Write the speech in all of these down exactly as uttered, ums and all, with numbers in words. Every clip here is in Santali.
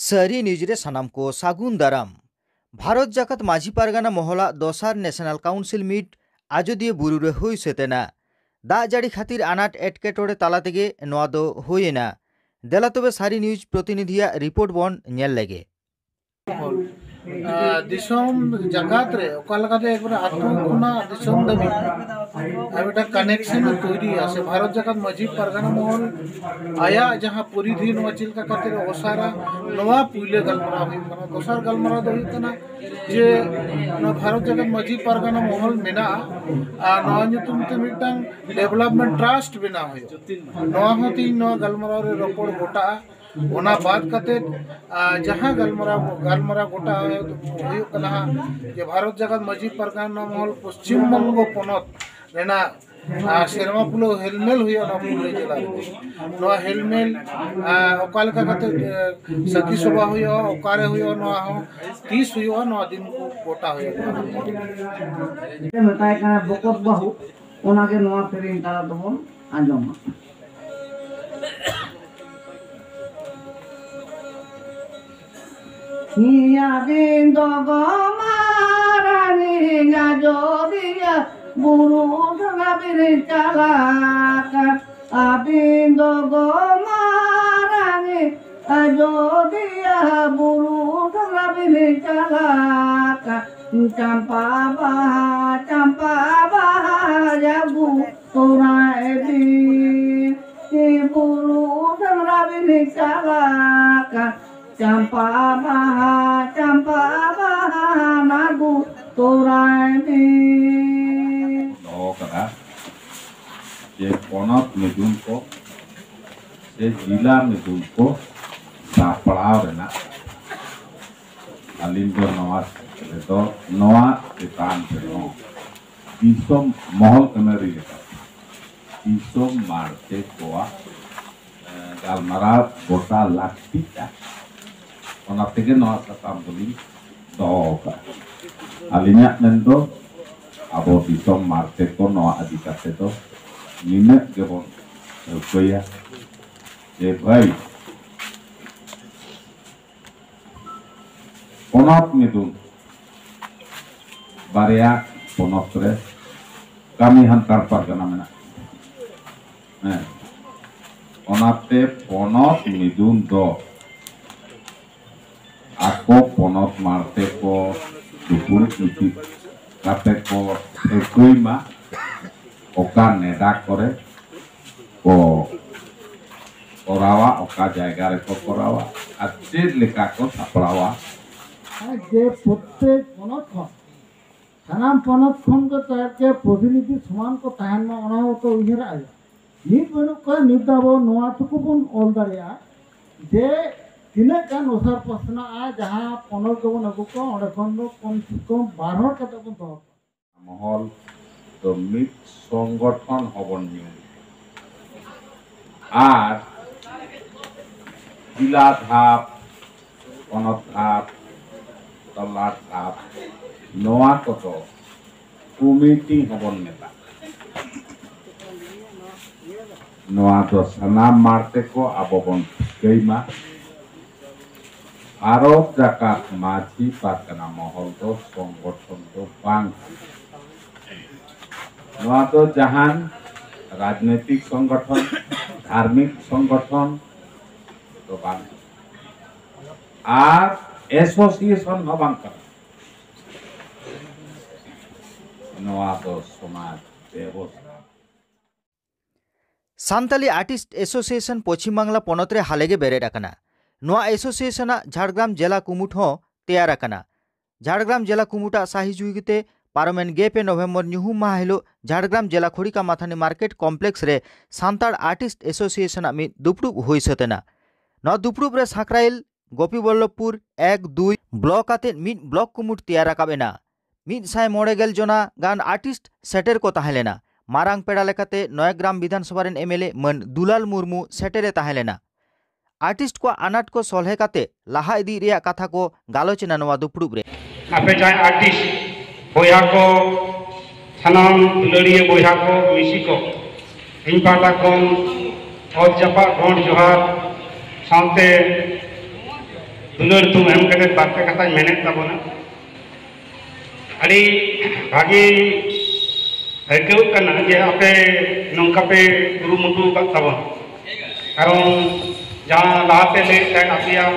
ᱥᱟᱹᱨᱤ ᱱᱤᱭᱩᱡᱽ ᱨᱮ ᱥᱟᱱᱟᱢ ᱠᱚ ᱥᱟᱹᱜᱩᱱ ᱫᱟᱨᱟᱢ᱾ ᱵᱷᱟᱨᱚᱛ ᱡᱟᱠᱟᱛ ᱢᱟᱹᱡᱷᱤ ᱯᱟᱨᱜᱟᱱᱟ ᱢᱚᱦᱚᱞᱟᱜ ᱫᱚᱥᱟᱨ ᱱᱮᱥᱱᱟᱞ ᱠᱟᱣᱩᱱᱥᱤᱞ ᱢᱤᱴ ᱟᱡᱚᱫᱤᱭᱟᱹ ᱵᱩᱨᱩ ᱨᱮ ᱦᱩᱭ ᱥᱟᱹᱛ ᱮᱱᱟ᱾ ᱫᱟᱜ ᱡᱟᱹᱲᱤ ᱠᱷᱟᱹᱛᱤᱨ ᱟᱱᱟᱴ ᱮᱴᱠᱮᱴᱚᱬᱮ ᱛᱟᱞᱟ ᱛᱮᱜᱮ ᱱᱚᱣᱟ ᱫᱚ ᱦᱩᱭ ᱮᱱᱟ᱾ ᱫᱮᱞᱟ ᱛᱚᱵᱮ ᱥᱟᱹᱨᱤ ᱱᱤᱭᱩᱡᱽ ᱯᱨᱚᱛᱤᱱᱤᱫᱷᱤᱭᱟᱜ ᱨᱤᱯᱳᱨᱴ ᱵᱚᱱ ᱧᱮᱞ ᱞᱮᱜᱮ᱾ ᱟᱨ ᱫᱤᱥᱚᱢ ᱡᱟᱠᱟᱛ ᱨᱮ ᱚᱠᱟ ᱞᱮᱠᱟᱛᱮ ᱮᱠᱵᱟᱨᱮ ᱟᱹᱛᱩ ᱠᱷᱚᱱᱟᱜ ᱫᱤᱥᱚᱢ ᱫᱷᱟᱹᱵᱤᱡ ᱟᱨ ᱢᱤᱫᱴᱟᱝ ᱠᱟᱱᱮᱠᱥᱚᱱ ᱮ ᱛᱳᱭᱨᱤᱭᱟ, ᱥᱮ ᱵᱷᱟᱨᱚᱛ ᱡᱟᱠᱟᱛ ᱢᱟᱹᱡᱷᱤ ᱯᱟᱨᱜᱟᱱᱟ ᱢᱚᱦᱚᱞ ᱟᱭᱟᱜ ᱡᱟᱦᱟᱸ ᱯᱚᱨᱤᱫᱷᱤ ᱱᱚᱣᱟ ᱪᱮᱫ ᱞᱮᱠᱟ ᱠᱟᱛᱮ ᱚᱥᱟᱨᱟ, ᱱᱚᱣᱟ ᱯᱩᱭᱞᱟᱹ ᱜᱟᱞᱢᱟᱨᱟᱣ ᱦᱩᱭᱩᱜ ᱠᱟᱱᱟ᱾ ᱫᱚᱥᱟᱨ ᱜᱟᱞᱢᱟᱨᱟᱣ ᱫᱚ ᱦᱩᱭᱩᱜ ᱠᱟᱱᱟ ᱡᱮ ᱱᱚᱣᱟ ᱵᱷᱟᱨᱚᱛ ᱡᱟᱠᱟᱛ ᱢᱟᱹᱡᱷᱤ ᱯᱟᱨᱜᱟᱱᱟ ᱢᱚᱦᱚᱞ ᱢᱮᱱᱟᱜᱼᱟ ᱟᱨ ᱱᱚᱣᱟ ᱧᱩᱛᱩᱢ ᱛᱮ ᱢᱤᱫᱴᱟᱝ ᱰᱮᱵᱷᱞᱚᱯᱢᱮᱱᱴ ᱴᱨᱟᱥᱴ ᱵᱮᱱᱟᱣ ᱦᱩᱭᱩᱜᱼᱟ᱾ ᱱᱚᱣᱟ ᱦᱚᱸ ᱛᱮᱦᱮᱧ ᱱᱚᱣᱟ ᱜᱟᱞᱢᱟᱨᱟᱣ ᱨᱮ ᱨᱚᱯᱚᱲ ᱜᱚᱴᱟᱜᱼᱟ᱾ ᱚᱱᱟ ᱵᱟᱫ ᱠᱟᱛᱮ, ᱟᱨ ᱡᱟᱦᱟᱸ ᱜᱟᱞᱢᱟᱨᱟᱣ, ᱜᱟᱞᱢᱟᱨᱟᱣ ᱜᱚᱴᱟ ᱦᱩᱭᱩᱜ ᱠᱟᱱᱟ ᱦᱟᱸᱜ, ᱡᱮ ᱵᱷᱟᱨᱚᱛ ᱡᱟᱠᱟᱛ ᱢᱟᱹᱡᱷᱤ ᱯᱟᱨᱜᱟᱱᱟ ᱢᱚᱦᱚᱞ ᱯᱚᱥᱪᱤᱢ ᱵᱚᱝᱜᱚ ᱯᱚᱱᱚᱛ ᱨᱮᱱᱟᱜ, ᱟᱨ ᱥᱮᱨᱢᱟ ᱯᱩᱞᱟᱹᱣ ᱦᱮᱞᱢᱮᱞ ᱦᱩᱭᱩᱜᱼᱟ ᱱᱚᱣᱟ ᱯᱩᱨᱩᱞᱤᱭᱟᱹ ᱡᱮᱞᱟ ᱨᱮ᱾ ᱱᱚᱣᱟ ᱦᱮᱞᱢᱮᱞ, ᱟᱨ ᱚᱠᱟ ᱞᱮᱠᱟ ᱠᱟᱛᱮ, ᱟᱨ ᱥᱟᱹᱠᱷᱤ ᱥᱚᱵᱷᱟ ᱦᱩᱭᱩᱜᱼᱟ, ᱚᱠᱟᱨᱮ ᱦᱩᱭᱩᱜᱼᱟ, ᱱᱚᱣᱟ ᱦᱚᱸ ᱛᱤᱥ ᱦᱩᱭᱩᱜᱼᱟ, ᱱᱚᱣᱟ ᱫᱤᱱ ᱠᱚ ᱜᱚᱴᱟ ᱦᱩᱭᱩᱜᱼᱟ᱾ ᱢᱮᱛᱟᱭ ᱠᱟᱱᱟ ᱵᱚᱠᱚᱛ ᱵᱟᱹᱦᱩ, ᱚᱱᱟᱜᱮ ᱱᱚᱣᱟ ᱥᱮᱨᱮᱧ ᱛᱟᱞᱟ ᱛᱮᱵᱚᱱ ᱟᱸᱡᱚᱢᱟ᱾ ᱤᱧᱟᱹᱜ ᱫᱤᱱ ᱫᱚ ᱜᱚ ᱢᱟᱨᱟᱝ ᱤᱧ ᱟᱡᱚᱫᱤᱭᱟᱹ ᱵᱩᱨᱩ ᱥᱮᱸᱫᱽᱨᱟ ᱵᱤᱱ ᱪᱟᱞᱟᱜ ᱠᱟᱱ᱾ ᱟᱹᱵᱤᱱ ᱫᱚ ᱜᱚ ᱢᱟᱨᱟᱝ ᱤᱧ ᱟᱡᱚᱫᱤᱭᱟᱹ ᱵᱩᱨᱩ ᱥᱮᱸᱫᱽᱨᱟ ᱵᱤᱱ ᱪᱟᱞᱟᱜ ᱠᱟᱱ᱾ ᱪᱟᱢᱯᱟ ᱵᱟᱦᱟ, ᱪᱟᱢᱯᱟ ᱵᱟᱦᱟ ᱟᱹᱜᱩ ᱛᱚᱨᱟᱭ ᱵᱤᱱ᱾ ᱵᱩᱨᱩ ᱥᱮᱸᱫᱽᱨᱟ ᱵᱤᱱ ᱪᱟᱞᱟᱜ ᱠᱟᱱ᱾ ᱪᱟᱢᱯᱟ ᱵᱟᱦᱟ, ᱪᱟᱢᱯᱟ ᱵᱟᱦᱟ ᱟᱹᱜᱩ ᱛᱚᱨᱟᱭ ᱵᱤᱱ᱾ ᱫᱚᱦᱚ ᱠᱟᱫᱟ ᱡᱮ ᱯᱚᱱᱚᱛ ᱢᱤᱫᱩᱱ ᱠᱚ ᱥᱮ ᱡᱤᱞᱟ ᱢᱤᱫᱩᱱ ᱠᱚ ᱥᱟᱯᱲᱟᱣ ᱨᱮᱱᱟᱜ ᱟᱹᱞᱤᱧ ᱫᱚ ᱱᱚᱣᱟ ᱨᱮᱫᱚ, ᱱᱚᱣᱟ ᱪᱮᱛᱟᱱ ᱨᱮᱦᱚᱸ ᱫᱤᱥᱚᱢ ᱢᱚᱦᱚᱞ ᱟᱹᱱᱟᱹᱨᱤ ᱞᱮᱠᱟᱛᱮ ᱫᱤᱥᱚᱢ ᱢᱟᱲᱛᱮ ᱠᱚᱣᱟᱜ, ᱮ, ᱜᱟᱞᱢᱟᱨᱟᱣ ᱜᱚᱴᱟ ᱞᱟᱹᱠᱛᱤᱜᱼᱟ᱾ ᱚᱱᱟ ᱛᱮᱜᱮ ᱱᱚᱣᱟ ᱥᱟᱛᱟᱢ ᱫᱚᱞᱤᱧ ᱫᱚᱦᱚ ᱟᱠᱟᱫᱼᱟ᱾ ᱟᱹᱞᱤᱧᱟᱜ ᱢᱮᱱ ᱫᱚ, ᱟᱵᱚ ᱫᱤᱥᱚᱢ ᱢᱟᱲᱛᱮ ᱠᱚ ᱱᱚᱣᱟ ᱤᱫᱤ ᱠᱟᱛᱮ ᱫᱚ ᱱᱤᱱᱟᱹᱜ ᱜᱮᱵᱚᱱ ᱨᱤᱠᱟᱹᱭᱟ ᱡᱮ ᱵᱷᱟᱹᱭ, ᱯᱚᱱᱚᱛ ᱢᱤᱫᱩᱱ ᱵᱟᱨᱭᱟ ᱯᱚᱱᱚᱛ ᱨᱮ ᱠᱟᱹᱢᱤ ᱦᱟᱱᱛᱟᱲ ᱯᱟᱨᱜᱟᱱᱟ ᱢᱮᱱᱟᱜᱼᱟ᱾ ᱦᱮᱸ, ᱚᱱᱟᱛᱮ ᱯᱚᱱᱚᱛ ᱢᱤᱫᱩᱱ ᱫᱚ ᱟᱠᱚ ᱯᱚᱱᱚᱛ ᱢᱟᱲᱛᱮ ᱠᱚ ᱫᱩᱯᱩᱲᱩᱵ ᱢᱤᱫ ᱠᱟᱛᱮ ᱠᱚ ᱴᱷᱟᱹᱣᱠᱟᱹᱭ ᱢᱟ, ᱚᱠᱟ ᱱᱮᱰᱟ ᱠᱚᱨᱮ ᱠᱚ ᱠᱚᱨᱟᱣᱟ, ᱚᱠᱟ ᱡᱟᱭᱜᱟ ᱨᱮᱠᱚ ᱠᱚᱨᱟᱣᱟ ᱟᱨ ᱪᱮᱫ ᱞᱮᱠᱟ ᱠᱚ ᱥᱟᱯᱲᱟᱣᱟ᱾ ᱟᱨ ᱡᱮ ᱯᱨᱚᱛᱛᱮᱠ ᱯᱚᱱᱚᱛ ᱠᱷᱚᱱ, ᱥᱟᱱᱟᱢ ᱯᱚᱱᱚᱛ ᱠᱷᱚᱱ ᱜᱮ ᱛᱟᱦᱮᱸ ᱡᱮ ᱯᱨᱚᱛᱤᱱᱤᱫᱷᱤ ᱥᱚᱢᱟᱱ ᱠᱚ ᱛᱟᱦᱮᱱ ᱢᱟ, ᱚᱱᱟ ᱦᱚᱸᱛᱚ ᱩᱭᱦᱟᱹᱨᱟᱜ ᱦᱩᱭᱩᱜᱼᱟ᱾ ᱱᱤᱛ ᱵᱟᱹᱱᱩᱜ ᱠᱚᱣᱟ, ᱱᱤᱛ ᱫᱚ ᱟᱵᱚ ᱱᱚᱣᱟ ᱴᱩᱠᱩ ᱵᱚᱱ ᱚᱞ ᱫᱟᱲᱮᱭᱟᱜᱼᱟ ᱡᱮ ᱛᱤᱱᱟᱹᱜ ᱜᱟᱱ ᱚᱥᱟᱨ ᱯᱟᱥᱱᱟᱜᱼᱟ, ᱡᱟᱦᱟᱸ ᱯᱚᱱᱚᱛ ᱜᱮᱵᱚᱱ ᱟᱹᱜᱩ ᱠᱚᱣᱟ, ᱚᱸᱰᱮ ᱠᱷᱚᱱ ᱫᱚ ᱠᱚᱢ ᱥᱮ ᱠᱚᱢ ᱵᱟᱨ ᱦᱚᱲ ᱠᱟᱛᱮ ᱵᱚᱱ ᱫᱚᱦᱚ ᱠᱚᱣᱟ᱾ ᱢᱚᱦᱚᱞ ᱫᱚ ᱢᱤᱫ ᱥᱚᱝᱜᱚᱴᱷᱚᱱ ᱦᱚᱸᱵᱚᱱ ᱧᱩᱢ ᱟᱨ ᱡᱤᱞᱟ ᱫᱷᱟᱯ, ᱯᱚᱱᱚᱛ ᱫᱷᱟᱯ, ᱛᱚᱞᱟᱴ ᱫᱷᱟᱯ, ᱱᱚᱣᱟ ᱠᱚᱫᱚ ᱠᱚᱢᱤᱴᱤ ᱦᱚᱸᱵᱚᱱ ᱢᱮᱛᱟᱜᱼᱟ᱾ ᱱᱚᱣᱟ ᱫᱚ ᱥᱟᱱᱟᱢ ᱢᱟᱲᱛᱮ ᱠᱚ ᱟᱵᱚ ᱵᱚᱱ ᱴᱷᱤᱠᱟᱹᱭ ᱢᱟ᱾ ᱵᱷᱟᱨᱚᱛ ᱡᱟᱠᱟᱛ ᱢᱟᱹᱡᱷᱤ ᱯᱟᱨᱜᱟᱱᱟ ᱢᱚᱦᱚᱞ ᱫᱚ ᱥᱚᱝᱜᱚᱴᱷᱚᱱ ᱫᱚ ᱵᱟᱝ ᱠᱟᱱᱟ᱾ ᱱᱚᱣᱟ ᱫᱚ ᱡᱟᱦᱟᱱ ᱨᱟᱡᱽᱱᱳᱭᱛᱤᱠ ᱥᱚᱝᱜᱚᱴᱷᱚᱱ, ᱫᱷᱟᱨᱢᱤᱠ ᱥᱚᱝᱜᱚᱴᱷᱚᱱ ᱫᱚ ᱵᱟᱝ ᱠᱟᱱᱟ᱾ ᱟᱨ ᱮᱥᱳᱥᱤᱭᱮᱥᱚᱱ ᱦᱚᱸ ᱵᱟᱝ ᱠᱟᱱᱟ᱾ ᱱᱚᱣᱟ ᱫᱚ ᱥᱚᱢᱟᱡᱽ ᱵᱮᱵᱚᱥᱛᱷᱟ᱾ ᱥᱟᱱᱛᱟᱞᱤ ᱟᱨᱴᱤᱥᱴ ᱮᱥᱳᱥᱤᱭᱮᱥᱚᱱ ᱯᱚᱪᱷᱤᱢ ᱵᱟᱝᱞᱟ ᱯᱚᱱᱚᱛ ᱨᱮ ᱦᱟᱞᱮ ᱜᱮ ᱵᱮᱨᱮᱫ ᱟᱠᱟᱱᱟ᱾ ᱱᱚᱣᱟ ᱮᱥᱳᱥᱤᱭᱮᱥᱚᱱ ᱟᱜ ᱡᱷᱟᱲᱜᱨᱟᱢ ᱡᱮᱞᱟ ᱠᱩᱢᱩᱴ ᱦᱚᱸ ᱛᱮᱭᱟᱨ ᱟᱠᱟᱱᱟ᱾ ᱡᱷᱟᱲᱜᱨᱟᱢ ᱡᱮᱞᱟ ᱠᱩᱢᱩᱴ ᱟᱜ ᱥᱟᱹᱦᱤ ᱡᱩᱦᱤ ᱛᱮ ᱯᱟᱨᱚᱢᱮᱱ ᱜᱮᱞ ᱯᱮ ᱱᱚᱵᱷᱮᱢᱵᱚᱨ ᱧᱩᱦᱩᱢ ᱢᱟᱦᱟ ᱦᱤᱞᱳᱜ ᱡᱷᱟᱲᱜᱨᱟᱢ ᱡᱮᱞᱟ ᱠᱷᱚᱲᱤᱠᱟ ᱢᱟᱛᱷᱟᱱᱤ ᱢᱟᱨᱠᱮᱴ ᱠᱚᱢᱯᱞᱮᱠᱥ ᱨᱮ ᱥᱟᱱᱛᱟᱲ ᱟᱨᱴᱤᱥᱴ ᱮᱥᱳᱥᱤᱭᱮᱥᱚᱱ ᱟᱜ ᱢᱤᱫ ᱫᱩᱯᱲᱩᱵ ᱦᱩᱭ ᱥᱟᱹᱛ ᱮᱱᱟ᱾ ᱱᱚᱣᱟ ᱫᱩᱯᱲᱩᱵ ᱨᱮ ᱥᱟᱸᱠᱨᱟᱭᱤᱞ, ᱜᱳᱯᱤᱵᱚᱞᱞᱚᱵᱷᱯᱩᱨ ᱮᱠ ᱫᱩᱭ ᱵᱞᱚᱠ ᱟᱛᱮ ᱢᱤᱫ ᱵᱞᱚᱠ ᱠᱩᱢᱩᱴ ᱛᱮᱭᱟᱨ ᱨᱟᱠᱟᱵ ᱮᱱᱟ᱾ ᱢᱤᱫ ᱥᱟᱭ ᱢᱚᱬᱮ ᱜᱮᱞ ᱡᱚᱱᱟ ᱜᱟᱱ ᱟᱨᱴᱤᱥᱴ ᱥᱮᱴᱮᱨ ᱠᱚ ᱛᱟᱦᱮᱸ ᱞᱮᱱᱟ᱾ ᱢᱟᱨᱟᱝ ᱯᱮᱲᱟ ᱞᱮᱠᱟᱛᱮ ᱱᱚᱭᱟᱜᱨᱟᱢ ᱵᱤᱫᱷᱟᱱᱥᱚᱵᱷᱟ ᱨᱮᱱ ᱮᱢᱮᱞᱮ ᱢᱟᱹᱱ ᱫᱩᱞᱟᱞ ᱢᱩᱨᱢᱩ ᱥᱮᱴᱮᱨ ᱮ ᱛᱟᱦᱮᱸ ᱞᱮᱱᱟ᱾ ᱟᱨᱴᱤᱥᱴ ᱠᱚᱣᱟᱜ ᱟᱱᱟᱴ ᱠᱚ ᱥᱚᱞᱦᱮ ᱠᱟᱛᱮ ᱞᱟᱦᱟ ᱤᱫᱤ ᱨᱮᱭᱟᱜ ᱠᱟᱛᱷᱟ ᱠᱚ ᱜᱟᱞᱚᱪ ᱮᱱᱟ ᱱᱚᱣᱟ ᱫᱩᱯᱲᱩᱵ ᱨᱮ᱾ ᱟᱯᱮ ᱡᱟᱦᱟᱸᱭ ᱟᱨᱴᱤᱥᱴ ᱵᱚᱭᱦᱟ ᱠᱚ, ᱥᱟᱱᱟᱢ ᱫᱩᱞᱟᱹᱲᱤᱭᱟᱹ ᱵᱚᱭᱦᱟ ᱠᱚ, ᱢᱤᱥᱤ ᱠᱚ, ᱤᱧ ᱯᱟᱦᱴᱟ ᱠᱷᱚᱱ ᱚᱛ ᱡᱟᱯᱟᱜ ᱜᱚᱸᱰ ᱡᱚᱦᱟᱨ ᱥᱟᱶᱛᱮ ᱫᱩᱞᱟᱹᱲ ᱛᱷᱩᱢ ᱮᱢ ᱠᱟᱛᱮ ᱵᱟᱨ ᱯᱮ ᱠᱟᱛᱷᱟᱧ ᱢᱮᱱᱮᱫ ᱛᱟᱵᱚᱱᱟ᱾ ᱟᱹᱰᱤ ᱵᱷᱟᱹᱜᱤ ᱟᱹᱭᱠᱟᱹᱣ ᱠᱟᱱᱟ ᱡᱮ ᱟᱯᱮ ᱱᱚᱝᱠᱟ ᱯᱮ ᱠᱩᱨᱩᱢᱩᱴᱩ ᱟᱠᱟᱫ ᱛᱟᱵᱚᱱᱟ᱾ ᱠᱟᱨᱚᱱ ᱡᱟᱦᱟᱸ ᱞᱟᱦᱟᱛᱮ ᱞᱟᱹᱭᱮᱫ ᱛᱟᱦᱮᱸᱫ ᱟᱯᱮᱭᱟᱜ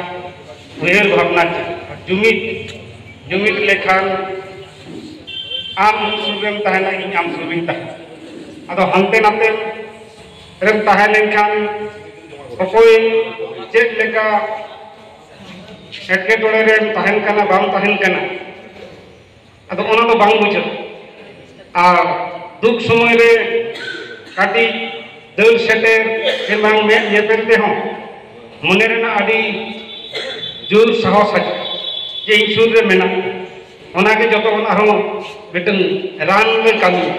ᱩᱭᱦᱟᱹᱨ ᱵᱷᱟᱵᱽᱱᱟ ᱪᱮᱫ? ᱡᱩᱢᱤᱫ, ᱡᱩᱢᱤᱫ ᱞᱮᱠᱷᱟᱱ ᱟᱢ ᱤᱧ ᱥᱩᱨ ᱨᱮᱢ ᱛᱟᱦᱮᱱᱟ, ᱤᱧ ᱟᱢ ᱥᱩᱨ ᱨᱤᱧ ᱛᱟᱦᱮᱱᱟ᱾ ᱟᱫᱚ ᱦᱟᱱᱛᱮ ᱱᱟᱛᱮ ᱨᱮᱢ ᱛᱟᱦᱮᱸ ᱞᱮᱱᱠᱷᱟᱱ ᱚᱠᱚᱭ ᱪᱮᱫ ᱞᱮᱠᱟ ᱮᱴᱠᱮᱴᱚᱬᱮ ᱨᱮᱢ ᱛᱟᱦᱮᱱ ᱠᱟᱱᱟ, ᱵᱟᱢ ᱛᱟᱦᱮᱱ ᱠᱟᱱᱟ, ᱟᱫᱚ ᱚᱱᱟ ᱫᱚ ᱵᱟᱝ ᱵᱩᱡᱷᱟᱹᱜᱼᱟ᱾ ᱟᱨ ᱫᱩᱠ ᱥᱚᱢᱚᱭ ᱨᱮ ᱠᱟᱹᱴᱤᱡ ᱫᱟᱹᱲ ᱥᱮᱴᱮᱨ ᱥᱮ ᱵᱟᱝ ᱢᱮᱫ ᱧᱮᱯᱮᱞ ᱛᱮᱦᱚᱸ ᱢᱚᱱᱮ ᱨᱮᱱᱟᱜ ᱟᱹᱰᱤ ᱡᱳᱨ ᱥᱟᱦᱚᱥ ᱦᱤᱡᱩᱜᱼᱟ ᱡᱮ ᱤᱧ ᱥᱩᱨ ᱨᱮ ᱢᱮᱱᱟᱜ ᱠᱚᱣᱟ᱾ ᱚᱱᱟᱜᱮ ᱡᱚᱛᱚ ᱠᱷᱚᱱ ᱟᱨᱦᱚᱸ ᱢᱤᱫᱴᱟᱝ ᱨᱟᱱ ᱞᱮ ᱠᱟᱹᱢᱤᱭᱟ᱾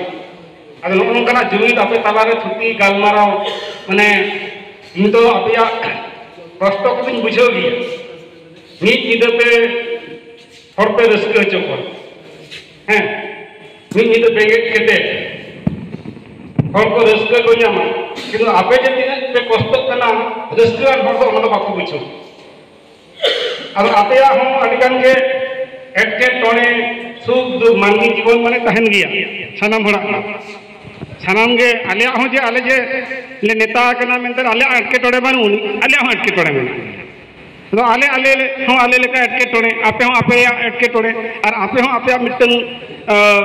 ᱟᱫᱚ ᱱᱚᱜᱼᱚ ᱱᱚᱝᱠᱟᱱᱟᱜ ᱡᱩᱢᱤᱫ ᱟᱯᱮ ᱛᱟᱞᱟᱨᱮ ᱛᱷᱩᱛᱤ ᱜᱟᱞᱢᱟᱨᱟᱣ, ᱢᱟᱱᱮ ᱤᱧ ᱫᱚ ᱟᱯᱮᱭᱟᱜ ᱠᱚᱥᱴᱚ ᱠᱚᱫᱚᱧ ᱵᱩᱡᱷᱟᱹᱣ ᱜᱮᱭᱟ᱾ ᱢᱤᱫ ᱧᱤᱫᱟᱹ ᱯᱮ ᱦᱚᱲ ᱯᱮ ᱨᱟᱹᱥᱠᱟᱹ ᱦᱚᱪᱚ ᱠᱚᱣᱟ, ᱦᱮᱸ, ᱢᱤᱫ ᱧᱤᱫᱟᱹ ᱵᱮᱸᱜᱮᱫ ᱠᱟᱛᱮ ᱦᱚᱲ ᱠᱚ ᱨᱟᱹᱥᱠᱟᱹ ᱠᱚ ᱧᱟᱢᱟ, ᱠᱤᱱᱛᱩ ᱟᱯᱮ ᱡᱮ ᱛᱤᱱᱟᱹᱜ ᱯᱮ ᱠᱚᱥᱴᱚᱜ ᱠᱟᱱᱟ, ᱨᱟᱹᱥᱠᱟᱹᱣᱟᱱ ᱦᱚᱲ ᱫᱚ ᱚᱱᱟ ᱫᱚ ᱵᱟᱠᱚ ᱵᱩᱡᱷᱟᱹᱣᱟ᱾ ᱟᱫᱚ ᱟᱯᱮᱭᱟᱜ ᱦᱚᱸ ᱟᱹᱰᱤ ᱜᱟᱱ ᱜᱮ ᱮᱴᱠᱮᱴᱚᱬᱮ, ᱥᱩᱠ ᱫᱩᱠ, ᱢᱟᱹᱱᱢᱤ ᱡᱤᱵᱚᱱ ᱢᱟᱱᱮ ᱛᱟᱦᱮᱱ ᱜᱮᱭᱟ ᱥᱟᱱᱟᱢ ᱦᱚᱲᱟᱜ ᱜᱮ᱾ ᱥᱟᱱᱟᱢ ᱜᱮ ᱟᱞᱮᱭᱟᱜ ᱦᱚᱸ ᱡᱮ ᱟᱞᱮ ᱡᱮ ᱞᱮ ᱱᱮᱛᱟ ᱟᱠᱟᱱᱟ ᱢᱮᱱᱛᱮ ᱟᱞᱮᱭᱟᱜ ᱮᱴᱠᱮᱴᱚᱬᱮ ᱵᱟᱹᱱᱩᱜ ᱟᱹᱱᱤᱡ, ᱟᱞᱮᱭᱟᱜ ᱦᱚᱸ ᱮᱴᱠᱮᱴᱚᱬᱮ ᱢᱮᱱᱟᱜᱼᱟ᱾ ᱟᱫᱚ ᱟᱞᱮ, ᱟᱞᱮ ᱦᱚᱸ ᱟᱞᱮ ᱞᱮᱠᱟ ᱮᱴᱠᱮᱴᱚᱬᱮ, ᱟᱯᱮ ᱦᱚᱸ ᱟᱯᱮᱭᱟᱜ ᱮᱴᱠᱮᱴᱚᱬᱮ, ᱟᱨ ᱟᱯᱮ ᱦᱚᱸ ᱟᱯᱮᱭᱟᱜ ᱢᱤᱫᱴᱟᱝ, ᱟᱸ,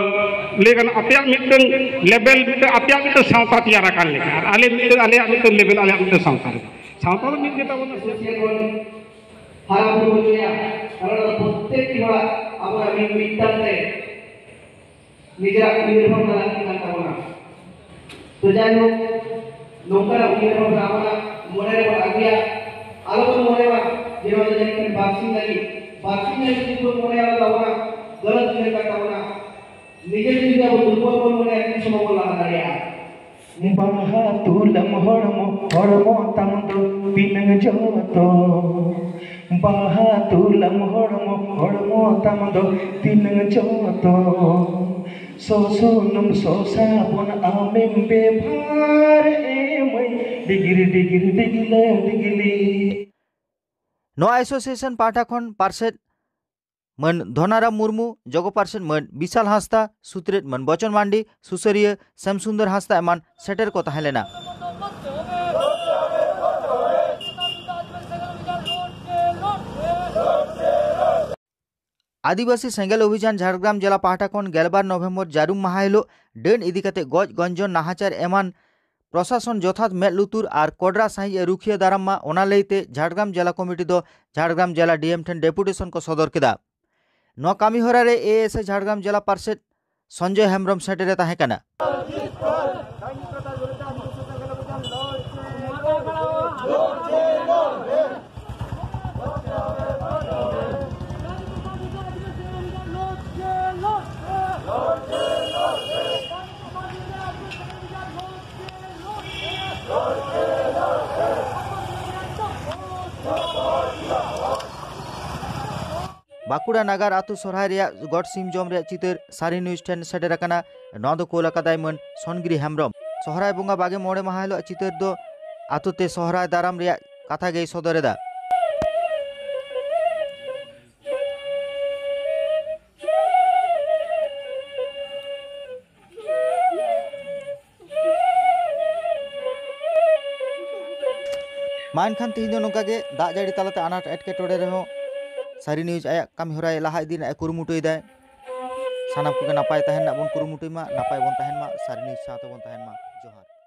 ᱞᱟᱹᱭ ᱜᱟᱱᱚᱜ ᱟᱯᱮᱭᱟᱜ ᱢᱤᱫᱴᱟᱝ ᱞᱮᱵᱮᱞ, ᱢᱤᱫᱴᱟᱝ ᱟᱯᱮᱭᱟᱜ ᱢᱤᱫᱴᱟᱝ ᱥᱟᱶᱛᱟ ᱛᱮᱭᱟᱨ ᱟᱠᱟᱱ ᱞᱮᱠᱟ, ᱟᱨ ᱟᱞᱮ ᱢᱤᱫᱴᱟᱝ ᱟᱞᱮᱭᱟᱜ ᱢᱤᱫᱴᱟᱝ ᱞᱮᱵᱮᱞ, ᱟᱞᱮᱭᱟᱜ ᱢᱤᱫᱴᱟᱝ ᱥᱟᱶᱛᱟ ᱞᱮᱠᱟ᱾ ᱥᱟᱶᱛᱟ ᱫᱚ ᱢᱤᱫ ᱜᱮ ᱛᱟᱵᱚᱱᱟ᱾ ᱦᱟᱨᱟ ᱵᱩᱨᱩ ᱦᱚᱪᱚᱭᱟ, ᱠᱟᱨᱚᱱ ᱯᱨᱚᱛᱮᱠᱴᱤ ᱦᱚᱲᱟᱜ ᱟᱵᱚᱱᱟᱜ ᱢᱤᱫ ᱢᱤᱫᱴᱟᱝ ᱛᱮ ᱱᱤᱡᱮᱨᱟᱜ ᱩᱭᱦᱟᱹᱨ ᱵᱷᱟᱵᱽᱱᱟ ᱞᱟᱹᱠᱛᱤ ᱠᱟᱱ ᱛᱟᱵᱚᱱᱟ᱾ ᱛᱚ ᱡᱟᱭᱦᱳᱠ, ᱱᱚᱝᱠᱟᱱᱟᱜ ᱩᱭᱦᱟᱹᱨ ᱵᱷᱟᱵᱽᱱᱟ ᱟᱵᱚᱱᱟᱜ ᱢᱚᱱᱮ ᱨᱮᱵᱚᱱ ᱟᱹᱜᱩᱭᱟ᱾ ᱟᱞᱚᱵᱚᱱ ᱢᱚᱱᱮ ᱢᱟ ᱡᱮ ᱱᱚᱣᱟ ᱫᱚ ᱡᱟᱹᱱᱤᱡ ᱠᱷᱟᱱ ᱵᱟᱨᱥᱤᱧ ᱞᱟᱹᱜᱤᱫ, ᱵᱟᱨᱥᱤᱧ ᱞᱟᱹᱜᱤᱫ ᱡᱩᱫᱤ ᱵᱚᱱ ᱢᱚᱱᱮᱭᱟ, ᱚᱱᱟ ᱫᱚ ᱟᱵᱚᱱᱟᱜ ᱜᱟᱞᱟᱛ ᱩᱭᱦᱟᱹᱨ ᱠᱟᱱ ᱛᱟᱵᱚᱱᱟ᱾ ᱱᱤᱡᱮ ᱡᱩᱫᱤ ᱟᱵᱚ ᱫᱩᱨᱵᱚᱞ ᱵᱚᱱ ᱢᱚᱱᱮᱭᱟ, ᱛᱤᱥ ᱦᱚᱸ ᱵᱟᱵᱚᱱ ᱞᱟᱦᱟ ᱫᱟᱲᱮᱭᱟᱜᱼᱟ᱾ ᱵᱟᱦᱟ ᱛᱩᱞᱟᱹᱢ ᱦᱚᱲᱢᱚ, ᱦᱚᱲᱢᱚ ᱛᱟᱢ ᱫᱚ ᱛᱤᱱᱟᱹᱝ ᱡᱚᱛᱚ᱾ ᱵᱟᱦᱟ ᱛᱩᱞᱟᱹᱢ ᱦᱚᱲᱢᱚ, ᱦᱚᱲᱢᱚ ᱛᱟᱢ ᱫᱚ ᱛᱤᱱᱟᱹᱝ ᱡᱚᱛᱚ᱾ ᱥᱚ ᱥᱩᱱᱩᱢ ᱥᱚ ᱥᱟᱵᱚᱱ ᱟᱢᱮᱢ ᱵᱮᱵᱷᱟᱨ ᱮ ᱢᱟᱹᱭ, ᱰᱤᱜᱽᱨᱤ ᱰᱤᱜᱽᱨᱤ ᱰᱤᱜᱽᱞᱟᱹ ᱰᱤᱜᱽᱞᱤ᱾ ᱱᱚᱣᱟ ᱮᱥᱳᱥᱤᱭᱮᱥᱚᱱ ᱯᱟᱦᱴᱟ ᱠᱷᱚᱱ ᱯᱟᱨᱥᱮᱛ ᱢᱟᱹᱱ ᱫᱷᱚᱱᱟᱨᱟᱢ ᱢᱩᱨᱢᱩ, ᱡᱚᱜᱚ ᱯᱟᱨᱥᱮᱛ ᱢᱟᱹᱱ ᱵᱤᱥᱟᱞ ᱦᱟᱸᱥᱫᱟ, ᱥᱩᱛᱨᱮᱛ ᱢᱟᱹᱱ ᱵᱚᱪᱚᱱ ᱢᱟᱱᱰᱤ, ᱥᱩᱥᱟᱹᱨᱤᱭᱟᱹ ᱥᱮᱢᱥᱩᱱᱫᱚᱨ ᱦᱟᱸᱥᱫᱟ ᱮᱢᱟᱱ ᱥᱮᱴᱮᱨ ᱠᱚ ᱛᱟᱦᱮᱸ ᱞᱮᱱᱟ᱾ ᱟᱹᱫᱤᱵᱟᱹᱥᱤ ᱥᱮᱸᱜᱮᱞ ᱚᱵᱷᱤᱡᱟᱱ ᱡᱷᱟᱲᱜᱨᱟᱢ ᱡᱮᱞᱟ ᱯᱟᱦᱴᱟ ᱠᱷᱚᱱ ᱜᱮᱞᱵᱟᱨ ᱱᱚᱵᱷᱮᱢᱵᱚᱨ ᱡᱟᱹᱨᱩᱢ ᱢᱟᱦᱟ ᱦᱤᱞᱳᱜ ᱰᱟᱹᱱ ᱤᱫᱤ ᱠᱟᱛᱮ ᱜᱚᱡ ᱜᱚᱧᱡᱚᱱ ᱱᱟᱦᱟᱪᱟᱨ ᱮᱢᱟᱱ ᱯᱨᱚᱥᱟᱥᱚᱱ ᱡᱚᱛᱷᱟᱛ ᱢᱮᱫ ᱞᱩᱛᱩᱨ ᱟᱨ ᱠᱚᱰᱨᱟ ᱥᱟᱺᱦᱤᱡ ᱮ ᱨᱩᱠᱷᱤᱭᱟᱹ ᱫᱟᱨᱟᱢ ᱢᱟ, ᱚᱱᱟ ᱞᱟᱹᱭᱛᱮ ᱡᱷᱟᱲᱜᱨᱟᱢ ᱡᱮᱞᱟ ᱠᱚᱢᱤᱴᱤ ᱫᱚ ᱡᱷᱟᱲᱜᱨᱟᱢ ᱡᱮᱞᱟ ᱰᱤ ᱮᱢ ᱴᱷᱮᱱ ᱰᱮᱯᱩᱴᱮᱥᱚᱱ ᱠᱚ ᱥᱚᱫᱚᱨ ᱠᱮᱫᱟ᱾ ᱱᱚᱣᱟ ᱠᱟᱹᱢᱤ ᱦᱚᱨᱟ ᱨᱮ ᱮ ᱮᱥ ᱮ ᱡᱷᱟᱲᱜᱨᱟᱢ ᱡᱮᱞᱟ ᱯᱟᱨᱥᱮᱛ ᱥᱚᱧᱡᱚᱭ ᱦᱮᱢᱵᱨᱚᱢ ᱥᱮᱴᱮᱨᱮ ᱛᱟᱦᱮᱸ ᱠᱟᱱᱟ᱾ ᱵᱟᱸᱠᱩᱲᱟ ᱱᱟᱜᱟᱨ ᱟᱹᱛᱩ ᱥᱚᱨᱦᱟᱭ ᱨᱮᱭᱟᱜ ᱜᱚᱴ ᱥᱤᱢ ᱡᱚᱢ ᱨᱮᱭᱟᱜ ᱪᱤᱛᱟᱹᱨ ᱥᱟᱹᱨᱤ ᱱᱤᱭᱩᱡᱽ ᱴᱷᱮᱱ ᱥᱮᱴᱮᱨ ᱟᱠᱟᱱᱟ᱾ ᱱᱚᱣᱟ ᱫᱚ ᱠᱳᱞ ᱟᱠᱟᱫᱟᱭ ᱢᱟᱹᱱ ᱥᱚᱱᱜᱤᱨᱤ ᱦᱮᱢᱵᱨᱚᱢ᱾ ᱥᱚᱦᱨᱟᱭ ᱵᱚᱸᱜᱟ ᱵᱟᱜᱮ ᱢᱚᱬᱮ ᱢᱟᱦᱟ ᱦᱤᱞᱳᱜ ᱪᱤᱛᱟᱹᱨ ᱫᱚ ᱟᱹᱛᱩ ᱛᱮ ᱥᱚᱦᱨᱟᱭ ᱫᱟᱨᱟᱢ ᱨᱮᱭᱟᱜ ᱠᱟᱛᱷᱟ ᱜᱮᱭ ᱥᱚᱫᱚᱨ ᱮᱫᱟ᱾ ᱢᱟ ᱮᱱᱠᱷᱟᱱ ᱛᱮᱦᱮᱧ ᱫᱚ ᱱᱚᱝᱠᱟ ᱜᱮ, ᱫᱟᱜ ᱡᱟᱹᱲᱤ ᱛᱟᱞᱟᱛᱮ ᱟᱱᱟᱴ ᱮᱴᱠᱮᱴᱚᱬᱮ ᱨᱮᱦᱚᱸ ᱥᱟᱹᱨᱤ ᱱᱤᱭᱩᱡᱽ ᱟᱭᱟᱜ ᱠᱟᱹᱢᱤ ᱦᱚᱨᱟᱭ ᱞᱟᱦᱟ ᱤᱫᱤ ᱨᱮᱱᱟᱜ ᱮ ᱠᱩᱨᱩᱢᱩᱴᱩᱭᱮᱫᱟᱭ᱾ ᱥᱟᱱᱟᱢ ᱠᱚᱜᱮ ᱱᱟᱯᱟᱭ ᱛᱟᱦᱮᱱ ᱨᱮᱱᱟᱜ ᱵᱚᱱ ᱠᱩᱨᱩᱢᱩᱴᱩᱭ ᱢᱟ, ᱱᱟᱯᱟᱭ ᱵᱚᱱ ᱛᱟᱦᱮᱱ ᱢᱟ, ᱥᱟᱹᱨᱤ ᱱᱤᱭᱩᱡᱽ ᱥᱟᱶ ᱛᱮᱵᱚᱱ ᱛᱟᱦᱮᱱ ᱢᱟ᱾ ᱡᱚᱦᱟᱨ᱾